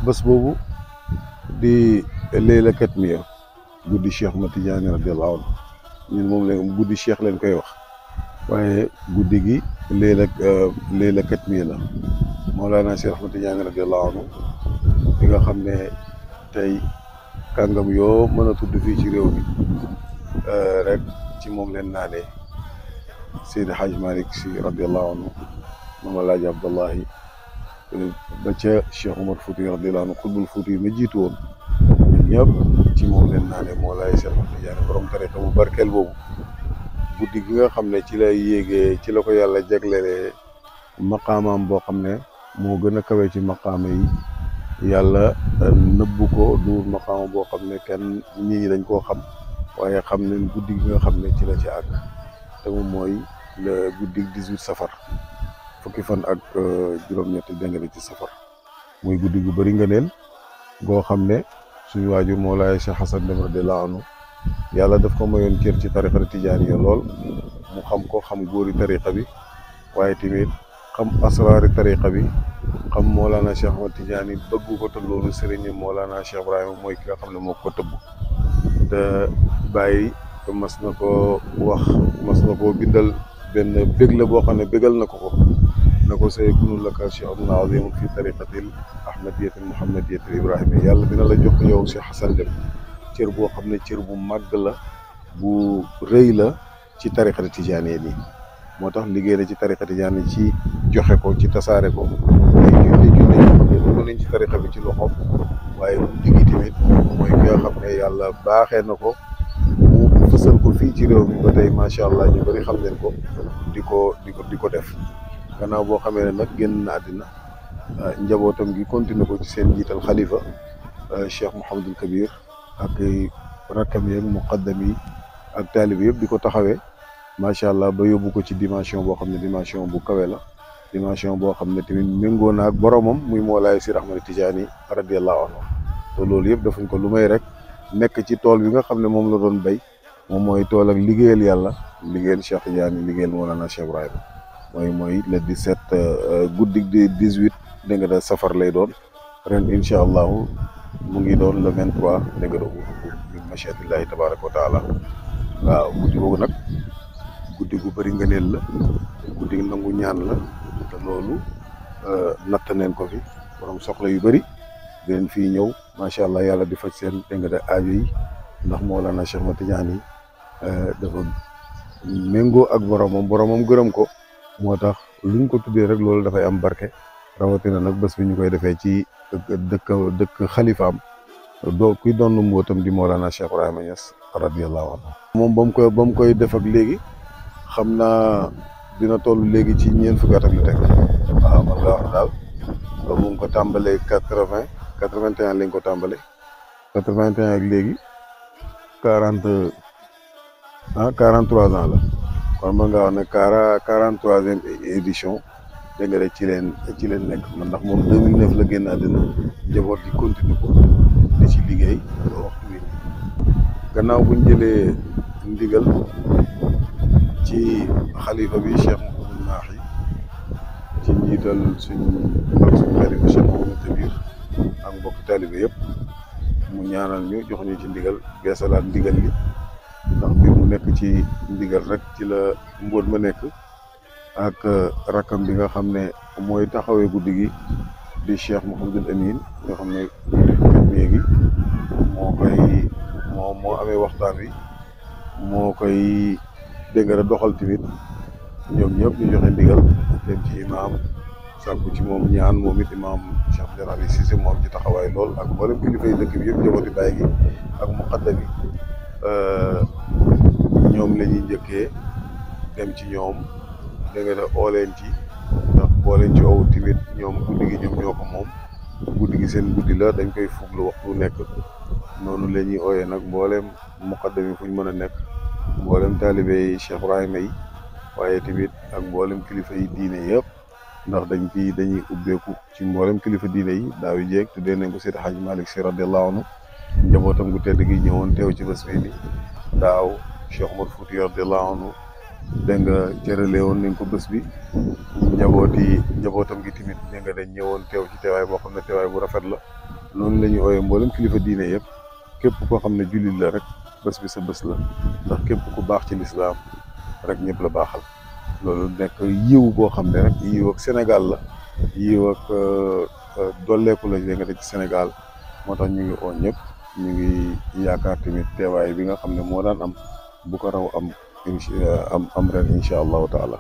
bés boobu di Layla Katmiya guddi Cheikh Ahmad Tidiane radiyallahu anhu ñun moom la guddi Cheikh leen koy wax waaye guddi gi Layla Katmiya la Mawlana Cheikh Ahmad Tidiane radiyallahu anhu bi nga xam ne tey kàngam yoo mën a tudd fii ci réew mi rek ci moom leen naanee Seydi Hadj Malick Sy radiyallahu anhu Mame Alaaji Abdallahi ba ca Cheikh Omar Fouti radiyallahu anhu xutbul Fouti ma jiitu woon ñëpp ci moom leen naanee Mawlaay Cheikh Ahmad Tidiane borom tariqa bu barkeel boobu guddi gi nga xam ne ci la yéegee ci la ko yàlla jaglelee maqaamaam boo xam ne moo gën a kawe ci maqaama yi yàlla nëbbu ko du maqaama boo xam ne kenn nit ñi dañ koo xam waaye xam ne guddi gi nga xam ne ci la ci àgg te moom mooy le guddi 18 safar fukki fan ak juróom-ñetti dengale ci safar muy guddi gu bëri ngëneel goo xam ne suñu waajur Mawlaay Cheikh Hassan Deme radiyallahu anhu yàlla daf ko mayoon cër ci tariqa tijaaniya lool mu xam ko xam góori tariqa bi waaye tamit xam asraari tariqa bi xam Mawlana Cheikh Ahmad Tidiane bëggu ko te loolu sëriñ Mawlana Cheikh Ibrahima mooy ki nga xam ne moo ko tëbb te bàyyi mas na ko wax mas na ko bindal benn bég la boo xam ne bégal na ko na ko sayakunu laka shay'un azimun fi tariqatil ahmadiyatil muhammadiyatil ibrahimiyya yàlla dina la jox yow Cheikh Hassan Deme cër boo xam ne cër bu màgg la bu rëy la ci tariqati tijaaniyya nii moo tax liggéey na ci tariqa tijaaniyya ci joxe ko ci tasaare ko ay junni yoo xam ne dugg nañ ci tariqa bi ci loxoom waaye bu diggi tamit mooy ki nga xam ne yàlla baaxee na ko mu fësal ko fii ci réew mi ba tey macha allah ñu bëri xam leen ko di ko def gannaaw boo xamee ne nag génn na àddina njabootam gi continué ko ci seen njiital xalifa Cheikh Mouhamadul Kabir ak rakkam yeeg muqaddam yi ak taalibe yëpp di ko taxawee macha allah ba yóbbu ko ci dimension boo xam ne dimension bu kawe la dimension boo xam ne tamit méngoo na ak boromam muy Mawlaay Seydi Ahmad Tijaani radiyallahu anhu te loolu yëpp defuñ ko lu may rek nekk ci tool bi nga xam ne moom la doon béy moom mooy tool ak liggéeyal yàlla liggéeyal Cheikh Tidiane liggéeyal Mawlana Cheikh Ibrahima mooy le 17 guddi di 18 dégg nga da safar lay doon ren incha allahu mu ngi doon le 23 dégg nga min machiatillahi tabaraka wa taala waaw guddi boobu nag guddi gu bëri ngëneel la guddi nangu ñaan la te loolu natt neen ko fi borom soxla yu bëri di leen fii ñëw macha allah yàlla di faj seen dégg nga da aajo yi ndax Mawlana Cheikh Ahmad Tidiane dafa méngoo ak boromam gërëm ko moo tax luñ ko tuddee rek loolu dafay am barke rawatina nag bés bi ñu koy defee ci dëkk xalifaam doo kuy doon mbootam di Mawlana Cheikh Ibrahima Niass radiyallahu anhu moom ba mu koy def ak léegi xam naa dina toll léegi ci ñeent fukki at ak lu teg waaw man nga wax daal ba mu ngi ko tàmbalee 81 lañ ko tàmbale 81 ak léegi 43 ans la kon mën nga wax ne 43e édition dégg nga rek ci leen nekk man ndax moom 2009 la génn àddina njaboot di continuer ko di ci liggéey ba waxtu wi gannaaw buñ jëlee ndigal ci xalifa bi Cheikh Mouhamadou Mahi ci njiital suñu xalifa Cheikh Mouhamadou Kabir ak mbokki taalibe yëpp mu ñaanal ñu jox ñu ci ndigal beesalaat ndigal li ndax bi mu nekk ci ndigal rek ci la mbóot ma nekk ak rakkam bi nga xam ne mooy taxawee guddi gi di Cheikh Mouhamadul Amin nga xam ne léegi moo amee waxtaan wi moo koy dégg nga doxal tamit ñoom ñëpp ñu joxe ndigal dem ci imaam sàkku ci moom ñaan moom it imaam Cheikh Abdoulaye Cissé moo am ci taxawaay lool ak mboolem kilifa yi dëkk bi yëpp njabooti baay gi ak muqaddam yi ñoom la ñuy njëkkee dem ci ñoom dégg nga oo leen ci ndax boo leen ci ow tamit ñoom guddi gi ñoom ñoo ko moom guddi gi seen guddi la dañ koy fuglu waxtu nekk noonu la ñuy ooyee nag mbooleem muqaddam yi fu ñu mën a nekk mbooleem taalibe yi Cheikh Ibrahima yi waaye tamit ak mboolem kilifa yi diine yëpp ndax dañuy ubbeeku ci mboolem kilifa diine yi daaw yu jeeg tuddee nañ ko Seydi Hadji Malick Sy radiyallahu anhu njabootam gu tedd gi ñëwoon teew ci bés bi daaw Cheikh Omar Fouti radiyallahu anhu dégg nga cërale woon nañ ko bés bi njabootam gi tamit dégg nga dañ ñëwoon teew ci teewaay boo xam ne teewaay bu rafet la noonu la ñuy ooyee mboolem kilifa diine yëpp képp koo xam ne jullit la rek bés bi sa bés la ndax képp ku baax ci lislaam rek ñëpp la baaxal loolu nekk yiw boo xam ne rek yiw ak Sénégal la yiw ak dolleeku la dégg nga ci Sénégal moo tax ñu ngi oo ñëpp ñu ngi yaakaar tamit teewaay bi nga xam ne moo daan am bu ko raw am ren incha allahu taala